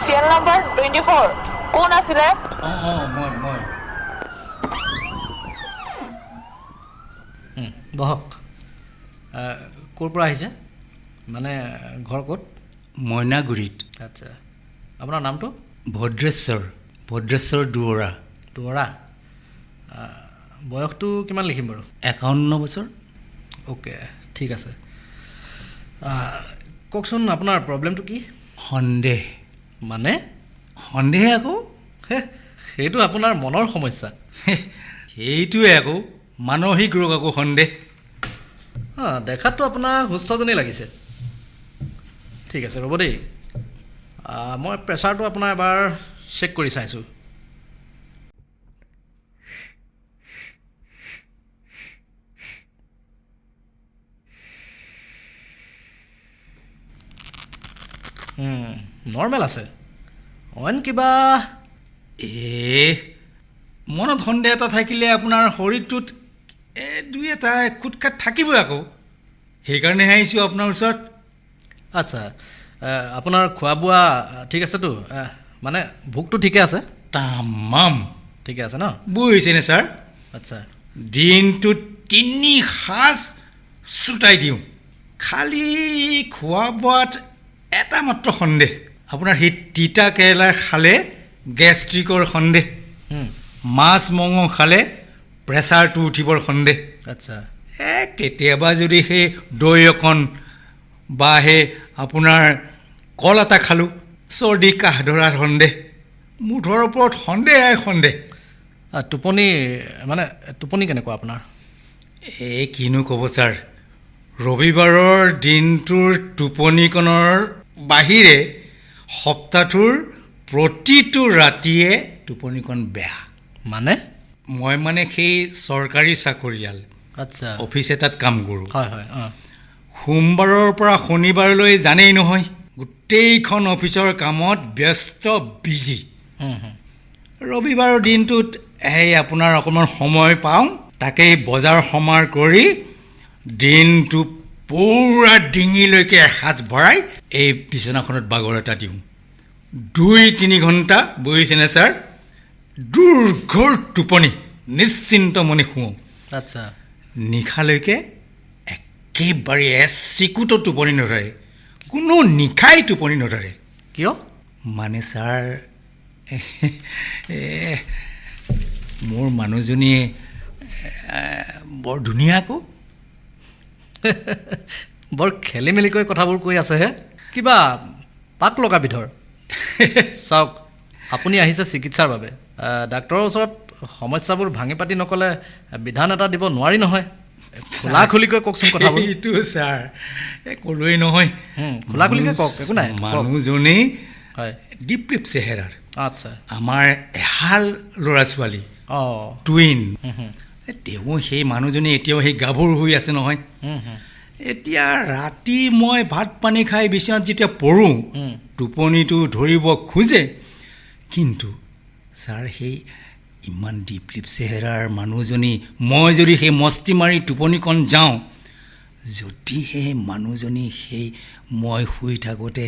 Serial number 24 কোন আছিলে? অঁ অঁ, মই মই বহক। ক'ৰ পৰা আহিছে, মানে ঘৰ ক'ত? মইনাগুৰিত। আচ্ছা, আপোনাৰ নামটো? ভদ্ৰেশ্বৰ, ভদ্ৰেশ্বৰ দুৱৰা। দুৱৰা। বয়সটো কিমান লিখিম বাৰু? 51 বছৰ। অ'কে, ঠিক আছে। কওকচোন আপোনাৰ প্ৰব্লেমটো কি? সন্দেহ। মানে? সন্দেহ আকৌ। সেইটো আপোনাৰ মনৰ সমস্যা। সেইটোৱে আকৌ, মানসিক ৰোগ আকৌ সন্দেহ। অঁ, দেখাততো আপোনাৰ সুস্থজনেই লাগিছে। ঠিক আছে, ৰ'ব দেই, মই প্ৰেছাৰটো আপোনাৰ এবাৰ চেক কৰি চাইছোঁ। নৰ্মেল আছে। অইন কিবা? মনত সন্দেহ এটা থাকিলে আপোনাৰ শৰীৰটোত দুই এটা খুট খাট থাকিবই আকৌ, সেইকাৰণেহে আহিছোঁ আপোনাৰ ওচৰত। আচ্ছা, আপোনাৰ খোৱা বোৱা ঠিক আছেতো? মানে ভোকটো ঠিকে আছে? তামাম ঠিকে আছে ন? বুজিছেনে ছাৰ? আচ্ছা। দিনটোত 3 সাঁজ চুটাই দিওঁ, খালি খোৱা বোৱাত এটা মাত্ৰ সন্দেহ, আপোনাৰ সেই তিতা কেৰেলা খালে গেষ্ট্ৰিকৰ সন্দেহ, মাছ মঙহ খালে প্ৰেছাৰটো উঠিবৰ সন্দেহ। আচ্ছা। কেতিয়াবা যদি সেই দৈ অকণ বা সেই আপোনাৰ কল এটা খালোঁ, চৰ্দি কাহ ধৰাৰ সন্দেহ। মুঠৰ ওপৰত সন্দেহ সন্দেহ। টোপনি, মানে টোপনি কেনেকুৱা আপোনাৰ? এই কিনো ক'ব ছাৰ, ৰবিবাৰৰ দিনটোৰ টোপনিকণৰ বাহিৰে সপ্তাহটোৰ প্ৰতিটো ৰাতিয়ে টোপনিকণ বেয়া। মানে? মই মানে সেই চৰকাৰী চাকৰিয়াল। আচ্ছা। অফিচ এটাত কাম কৰোঁ। হয় হয়, অঁ। সোমবাৰৰ পৰা শনিবাৰলৈ জানেই নহয়, গোটেইখন অফিচৰ কামত ব্যস্ত, বিজি। ৰবিবাৰৰ দিনটোত এই আপোনাৰ অকণমান সময় পাওঁ, তাকেই বজাৰ সমাৰ কৰি দিনটো পূৰা ডিঙিলৈকে এসাঁজ ভৰাই এই বিচনাখনত বাগৰ এটা দিওঁ। 2-3 ঘণ্টা, বুজিছেনে ছাৰ, দুৰ্ঘোৰ টোপনি, নিশ্চিন্ত মনে শুওঁ। আচ্ছা। নিশালৈকে একেবাৰে এচিকুটো টোপনি নধৰে, কোনো নিশাই টোপনি নধৰে। কিয়? মানে ছাৰ, মোৰ মানুহজনীয়ে বৰ ধুনীয়া আকৌ। বৰ খেলি মেলিকৈ কথাবোৰ কৈ আছেহে, কিবা পাক লগা বিধৰ। চাওক, আপুনি আহিছে চিকিৎসাৰ বাবে। ডাক্তৰৰ ওচৰত সমস্যাবোৰ ভাঙি পাতি নক'লে বিধান এটা দিব নোৱাৰি নহয়। খোলা খুলিকৈ কওকচোন কথাবোৰ। এইটো ছাৰ, এই ক'লোৱেই নহয়। খোলা খুলিকৈ কওক, একো নাই, কওক। মানুহজনী হয়। দীপলিপ চেহেৰাৰ। আচ্ছা। আমাৰ এহাল ল'ৰা ছোৱালী, অঁ। টুইন। তেওঁ সেই মানুহজনী এতিয়াও সেই গাভৰু হৈ আছে নহয়। এতিয়া ৰাতি মই ভাত পানী খাই বিচনাত যেতিয়া পৰোঁ, টোপনিটো ধৰিব খোজে, কিন্তু ছাৰ সেই ইমান দীপলিপ চেহেৰাৰ মানুহজনী, মই যদি সেই মস্তি মাৰি টোপনিকণ যাওঁ, যদিহে মানুহজনী সেই মই শুই থাকোঁতে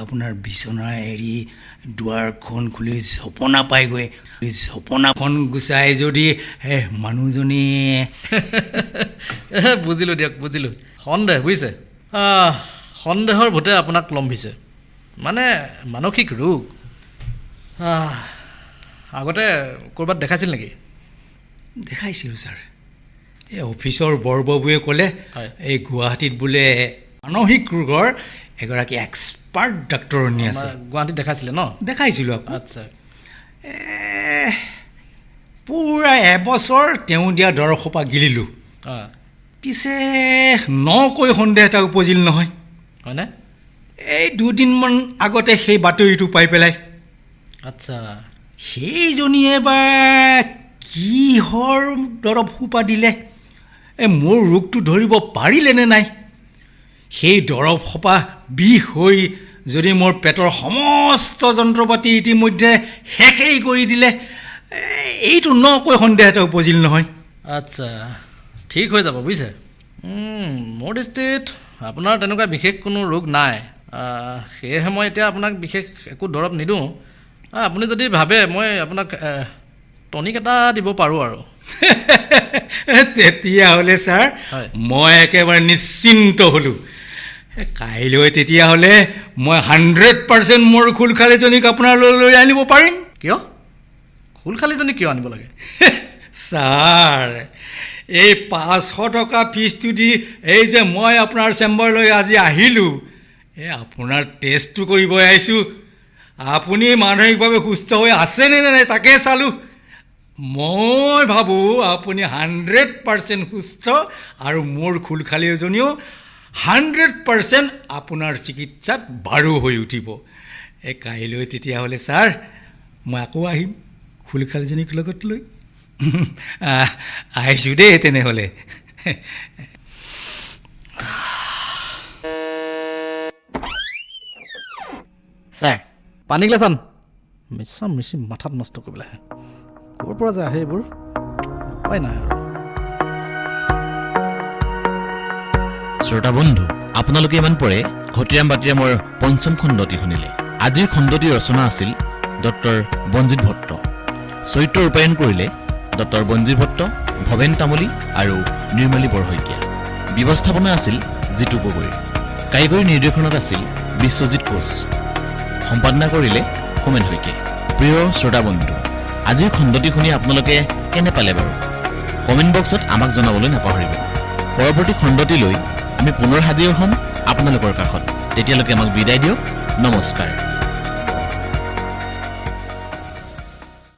আপোনাৰ বিচনা এৰি দুৱাৰখন খুলি জপনা পাইগৈ, জপনাখন গুচাই যদি সেই মানুহজনীয়ে বুজিলোঁ দিয়ক, বুজিলোঁ। সন্দেহ, বুজিছে, সন্দেহৰ ভূতে আপোনাক লম্ভিছে, মানে মানসিক ৰোগ। আগতে ক'ৰবাত দেখাইছিল নেকি? দেখাইছিলোঁ ছাৰ। এই অফিচৰ বৰবাবুৱে ক'লে, হয়। এই গুৱাহাটীত বোলে মানসিক ৰোগৰ এগৰাকী এক্সপাৰ্ট ডাক্তৰণী আছে। গুৱাহাটীত দেখাইছিলে ন? দেখাইছিলোঁ আকৌ। আচ্ছা। পূৰা এবছৰ তেওঁ দিয়া দৰৱ সোপা গিলিলোঁ। পিছে নকৈ সন্দেহ এটা উপজিল নহয়। হয়নে? এই দুদিনমান আগতে সেই বাতৰিটো পাই পেলাই। আচ্ছা। সেইজনীয়ে বা কিহৰ দৰৱ সোপা দিলে, এই মোৰ ৰোগটো ধৰিব পাৰিলে নে নাই? সেই দৰৱ সোপা বিষ হৈ যদি মোৰ পেটৰ সমস্ত যন্ত্ৰ পাতি ইতিমধ্যে শেষেই কৰি দিলে, এইটো নকৈ সন্দেহ এটা উপজিল নহয়। আচ্ছা, ঠিক হৈ যাব বুজিছে। মোৰ দৃষ্টিত আপোনাৰ তেনেকুৱা বিশেষ কোনো ৰোগ নাই। সেয়েহে মই এতিয়া আপোনাক বিশেষ একো দৰৱ নিদিওঁ। আপুনি যদি ভাবে মই আপোনাক টনিক এটা দিব পাৰোঁ আৰু। তেতিয়াহ'লে ছাৰ, হয়। মই একেবাৰে নিশ্চিন্ত হ'লোঁ। কাইলৈ তেতিয়াহ'লে মই 100% মোৰ খুলখালীজনীক আপোনালৈ লৈ আনিব পাৰিম। কিয়, খুলখালীজনী কিয় আনিব লাগে? ছাৰ, এই 500 টকা ফিজটো দি এই যে মই আপোনাৰ চেম্বাৰলৈ আজি আহিলোঁ, এই আপোনাৰ টেষ্টটো কৰিব আহিছোঁ। আপুনি মানসিকভাৱে সুস্থ হৈ আছেনে নে নাই তাকে চালোঁ। মই ভাবোঁ আপুনি 100% সুস্থ আৰু মোৰ খুলখালী এজনীও 100% আপোনাৰ চিকিৎসাত বাৰু হৈ উঠিব। এই কাইলৈ তেতিয়াহ'লে ছাৰ মই আকৌ আহিম খুলখালীজনীক লগত লৈ। আহিছোঁ দেই তেনেহ'লে। ছাৰ, পানী গিলাচ আন। মিছা মিছি মাথাত নষ্ট কৰিবলৈ আহে, ক'ৰ পৰা যে আহে এইবোৰ, উপায় নাই আৰু। শ্ৰোতা বন্ধু, আপোনালোকে ইমান পৰে ঘটিৰাম বাতিৰামৰ পঞ্চম খণ্ডটি শুনিলে। আজিৰ খণ্ডটিৰ ৰচনা আছিল ডক্টৰ বঞ্জিত ভট্ট। চৰিত্ৰ ৰূপায়ণ কৰিলে ডক্টৰ বঞ্জিত ভট্ট, ভৱেন তামুলী আৰু নিৰ্মালী বৰশইকীয়া। ব্যৱস্থাপনা আছিল জিতু গগৈৰ। কাৰিকৰী নিৰ্দেশনাত আছিল বিশ্বজিৎ কোচ। সম্পাদনা কৰিলে সোমেন শইকীয়াই। প্ৰিয় শ্ৰোতা বন্ধু, আজিৰ খণ্ডটি শুনি আপোনালোকে কেনে পালে বাৰু কমেণ্ট বক্সত আমাক জনাবলৈ নাপাহৰিব। পৰৱৰ্তী খণ্ডটিলৈ আমি পুনৰ হাজিৰ হ'ম আপোনালোকৰ কাষত। তেতিয়ালৈকে আমাক বিদায় দিয়ক। নমস্কাৰ।